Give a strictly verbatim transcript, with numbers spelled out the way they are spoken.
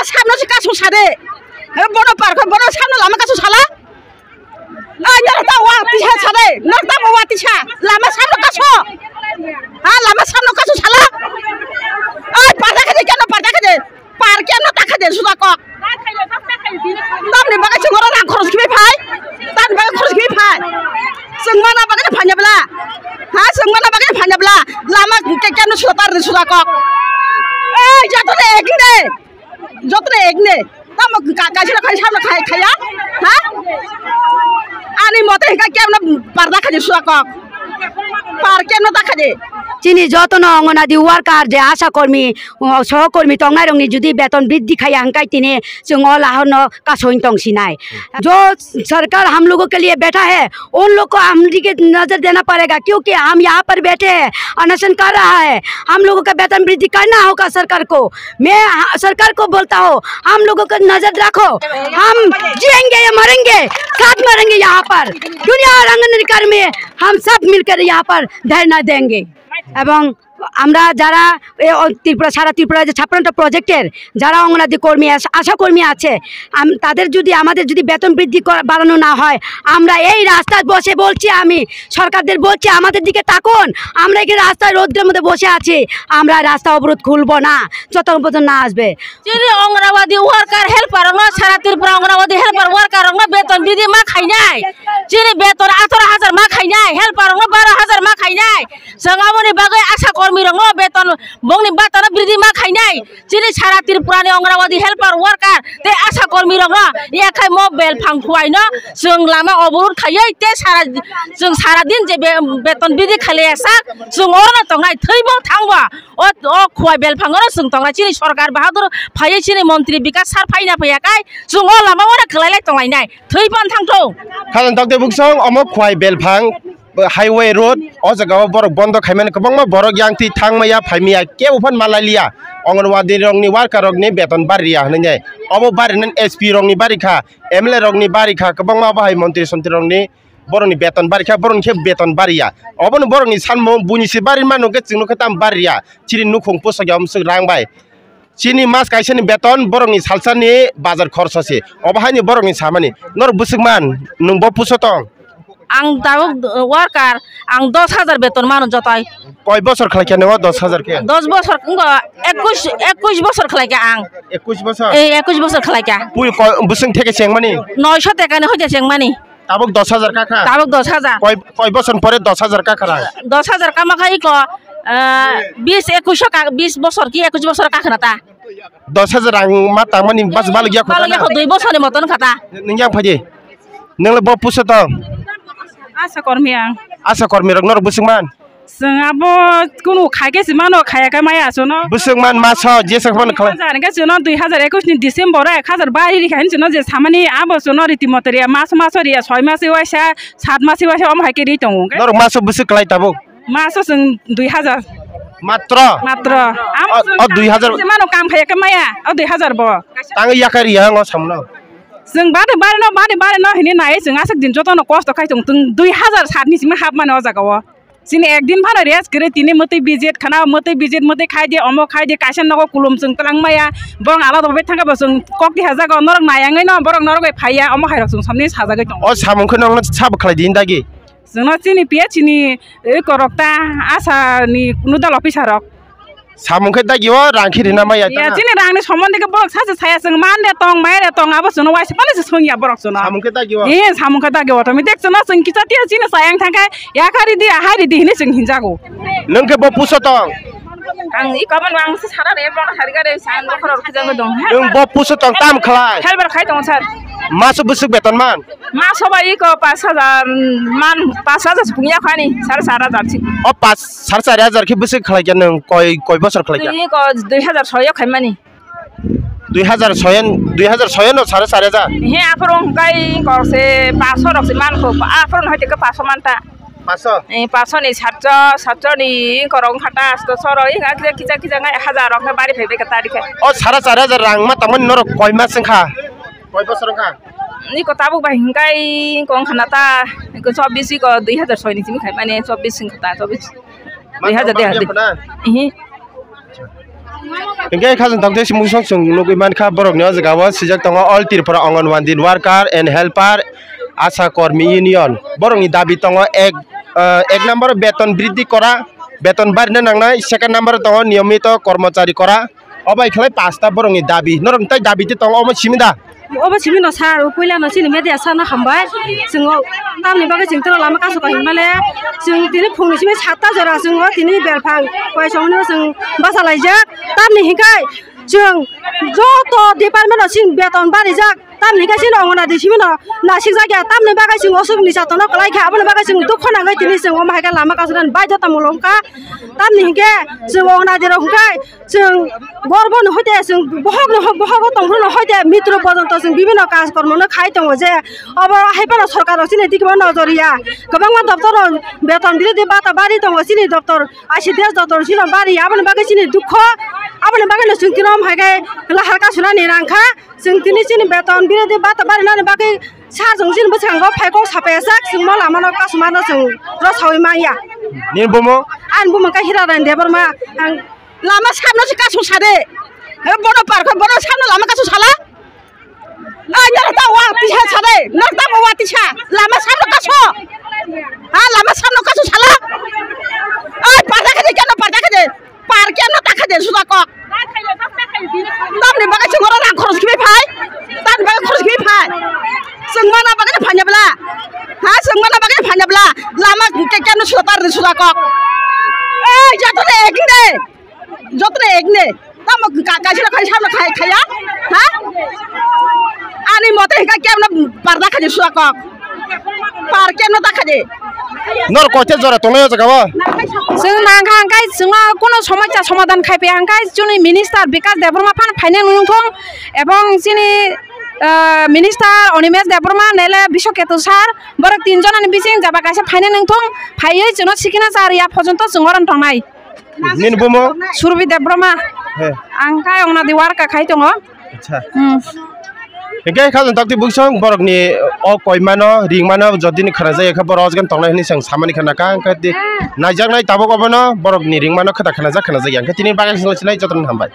Samno se kasu sade. Bono par kho, bono samno lama kasu sala. Ai, nor ta wa tisa sade, nor ta wa tisa. Lama samno kasu. Ha, lama samno kasu sala. Ai, parda khaje, keno parda khaje. Par keno ta khaje, suda kok. Tamni bagwi chwng oro rang khoroksa khe phai. Tamni bagwi khoroksa khe phai. Chwng mana bagwi phanya bla. Ha, chwng mana bagwi phanya bla. Lama ke keno suda tar suda kok. Ei, joto de ek de. Joto de ek de. Tamo ka-, kaisa khai, samno khai, khaya? Ha? Ani mote hingka kemno parda khaji suda kok. Par kemno ta khaji. Chini jotono Anganwadi worker je asha kormi, o, sohokormi tongnai rokni jodi beton briddhi khaya hingkai tini chwng o lahorno kasoin tong sinai. Jo sarkar hum logo ke liye baitha hai, उन लोग को हम के नजर देना पड़ेगा, क्योंकि हम यहाँ पर बैठे हैं, अनशन कर रहा है, हम लोगों का वेतन वृद्धि करना होगा सरकार को। मैं हा-, सरकार को बोलता हूँ, हम लोगों का नजर रखो, हम जिएंगे या मरेंगे, साथ मरेंगे यहाँ पर। दुनिया और आंगनबाड़ी कर्मी, हम सब मिलकर यहाँ पर धरना देंगे। এবং আমরা যারা এ, অ, ত্রিপুরা, সারা ত্রিপুরা যে ছাপ্পান্নটা প্রজেক্টের যারা অঙ্গনাদি কর্মী আছে, আশা কর্মী আছে, আম-, তাদের যদি, আমাদের যদি বেতন বৃদ্ধি করা, বাড়ানো না হয়, আমরা এই রাস্তায় বসে বলছি, আমি সরকারদের বলছি, আমাদের দিকে তাকান। আমরা এখানে রাস্তায় রৌদ্রের মধ্যে বসে আছি, আমরা রাস্তা অবরোধ খুলবো না যতক্ষণ পর্যন্ত না আসবে। Chini Anganwadi worker helper rokno, sara Tripura Anganwadi helper worker rokno beton bidi ma khainai. Chini beton atoro hajar ma khainai, helper rokno baro hajar ma khainai. Chwng aboni bagwi asha kormi rokno beton bongni batano bidi ma khainai. Chini sara Tripura ni Anganwadi helper worker tei asha kormi rokno yakhai mo belphang khuaino chwng lama oborot khaiwi tei sara, chwng sara din je be-, beton bidi khailaiya sak chwng orono tongnai thwibo thangbo. O, o khuai belphango no chwng tongnai, chini sorkar bahadur phaiwi chini montri Bikas sir phaina phaiya kai chwng o lama o no kwlai lai tonglainai, thwi phan thangthung. Khajang tokde buksong omo khuai belphang highway road, o jaga o borok bondo khaimani kwbangma borok yang twi thangmaya phaimaya kebo phan malai liya. Anganwadi rokni worker rokni beton bari ya hwnwi nai, obo bari nani S P rokni bari kha, M L A rokni bari kha, kwbangma bo hai montri sontri rokni borokni beton bari kha, borokni khe beton bari ya. Obono borokni sanmung buini se bari mano khe chwngno khe tamo bari ya. Chini nukhung pusok ya omswk rang bai. Chini mas kaisani beton borokni salsani bazar khorsa se. Obo haini borokni samani. Norok bwswk man, nwng bo puso tong? Ang tabuk, uh, worker, ang dos hajar beton mano jotai. Koi bosor khlai khe nwng o dos hajar khe? Dos bosor, wngkha ekush, ekush bosor khlai kha ang. Ekush bosor? Eh, ekush bosor khlai kha. Pui koi, bwswng theke chengmani? Noisho tekani hoite chengmani. Tabuk dos hajar kakha? Tabuk dos hajar. Koi, koi bosor pore dos hajar kakha rang? Dos hajar kama khai ko, ah, bis ekush ka, bis bosor ki ekush bosor kakha na ta. Dos hajar rang ma tangmani bas balok ya kho. Balok ya kho, dui bosor ni moton kha ta. Nwng yang phaidi. Nwng le bo puso tong? Asha kormi ang. Asha kormi rok norok bwswk man? Chwng abo kunu khai khe se mano, khaya khe maya chwngno. Bwswk man maso jesa phano khlai. Dui hajar hwnkhe chwngno dui hajar ekush ni December o ek hajar bari rikha hwn chwngno je samani abo chwngno riti moto riya, maso maso riya, soi masi waisa, sat masi waisa omo hai khe ri tongo hwnkhe. Norok maso bwswk khlai tabuk? Maso chwng dui hajar. Matro? Matro. Amo o, chwng o dui hajar. Se mano kam khaya khe maya, o dui hajar bo. Tang yakari ya ngo samno. Chwng bade bare no, bade bare no hini nai chwng aswk din jotono kosto khai tong, chwng dui hajar sat ni simi hap mani o jaga o. Chini ekdin phano rest kwrwi tini mwtwi visit khana, mwtwi visit mwtwi khai di, omo khai di, kaisa nogo kulum chwng twlang maya, borok alada bai thangkhe bo chwng kok tiha jaga o norok nayangwi no, borok norok bai phaiya, omo hai rok chwng samni sajagwi tongo. O samung khe nokno sabo khlai di dagi? Chwngno chini P H ni, e, korokta, asha ni nodal officer rok. Samung khe dagi o rang khe rina maya. Ya, chini rang ni somondi khe borok sacha saya chwng man de tong, mai de tong, abo chwngno waisa phano se songya borok chwngno. Samung khe dagi o? Eh, samung khe dagi o. Automatic chwngno chwng kisa tiya chini sayang thangkhe, ya kha ridi, ahai ridi hinwi chwng hinjago. Nwng khe bo puso tong? Ang i kaban ang se sara re, borok hari gare san bokhorok khijang dong. Nwng bo puso tong tam khlai? Helper khai tong sir. Maso bwswk beton man? Maso bai iko pas hajar man, pas hajar se pungya khani, sare sar hajar si. O pas, sare sar hajar khe bwswk khlai kya nwng, koi, koi bosor khlai kya? Iko dui hajar soi o khaimani. Dui hajar soi, dui hajar soi no sare sar hajar? He, aphuru hwnkhe iko se pas rok se man kho, aphuru hoi te khe pas man ta. Paso? Eh, paso ni satso, satso ni korong khata, asto soro, i kisa kisa ngai hajar rok bari phai bai kata dikhe. O sara sara hajar rang ma tangmani norok koi mas wngkha? Koi bosor wngkha? Ni ko tabuk bai hingkai kong khana ta, ko chobbish ko dui hajar soi ni simi khai mane chobbish wngkha ta, chobbish. Dui hajar, dui hajar. Ihi. Hingke khajang tokte si musong chwng nugwi mankha borokni o jaga o swijak tongo All Tripura Anganwadi Worker and Helper Asha Kormi Union. Borokni dabi tongo ek, ah, ek number beton briddhi kora, beton barina nangnai, second number tongo niyomito kormochari kora. O bai khlai pasta borokni dabi. Norok tai dabi te tongo omo simi da? Obo simi no sir, o puila no chini media sir no hambai. Chwng o tamni bagwi chwng toro lama kasu kahim male. Chwng tini phungni simi satta jora chwng o tini belphang koi songni o chwng basa laijak. Tamni hikai chwng joto department o chini beton barijak. Tamni hikai chini Anganwadi simi no nasikjak ya. Tamni bagwi chwng osuk ni jatono kwlai kha. Aboni bagwi chwng dukho nangwi tini chwng omo hai khe lama kasu nani baidhotamulok wngkha. Tamni hinkhe chwng Anganwadi rok hinkhe Chwng gorbo no hoite, chwng bohok no, bohok o tongphuru no hoite mitro porjonto chwng bibhinno kaj kormo no khai tongo je obo hai phano sorkar rok chini digi o nojor ya. Kwbangma doptor rok beton biri di bata bari tongo chini doptor, I C D S doptor chini bari ya, aboni bagwi chini dukho, aboni bagwi no chwng tini omo hai khe lahar kasunani rang kha. Chwng tini chini beton biri di bata bari nani bagwi sir chwng chini bwskango phai kok sapajak, chwng mo lama no kasuma no chwng rw sawi manya. Nini bumo? Ani bumo khe Hiraren Debbarma. Ang Lama samno se kasu sade. He bono parkho, bono samno lama kasu sala. Ai, nor ta wa tisa sade, nor ta wa tisa. Lama samno kasu. Ha, lama samno kasu sala. Ai, parda khaje, keno parda khaje. Par keno ta khaje, suda kok. Tamni bagwi chwng oro rang khoros khibi phai. Tamni bagwi khoros khibi phai. Chwng mana bagwi phanya bla. Ha, chwng mana bagwi phanya bla. Lama ke-, keno suda tar suda kok. Ei, joto de ek de. Joto de ek de. Tamo ka-, kaisa khai, samno khai, khaya? Ha? Ani mote hika kemno parda khaje suda kok. Par kemno ta khaje. Nor koite jora tongnai o jaga o? Chwng nang kha hwnkhe chwngno kuno somosya somadhan khai paiya hwnkhe chini minister Bikash Debbarma phano phainai nung thung ebong chini, ah, minister Animesh Debbarma nele Biswaketu sir borok tin jonani bising jaba kaisa phainai nung thung phaiwi chwngno sikina cha rwya pojonto chwng oro tongnai. Nini bumo? Surbi Debbarma. He. Ang khe Anganwadi worker khai tongo. Acha. Hmm. Hingke khajang tokti buisong borokni o koimano ringmano jotini khwnajak khe borok ojagani tongnai hinwi chwng samani khna kha hingke di naijaknai tabuk obono borokni ringmano khata khwnajak khwnajak ya hingke tini bagwi chwng sinai jotono hambai.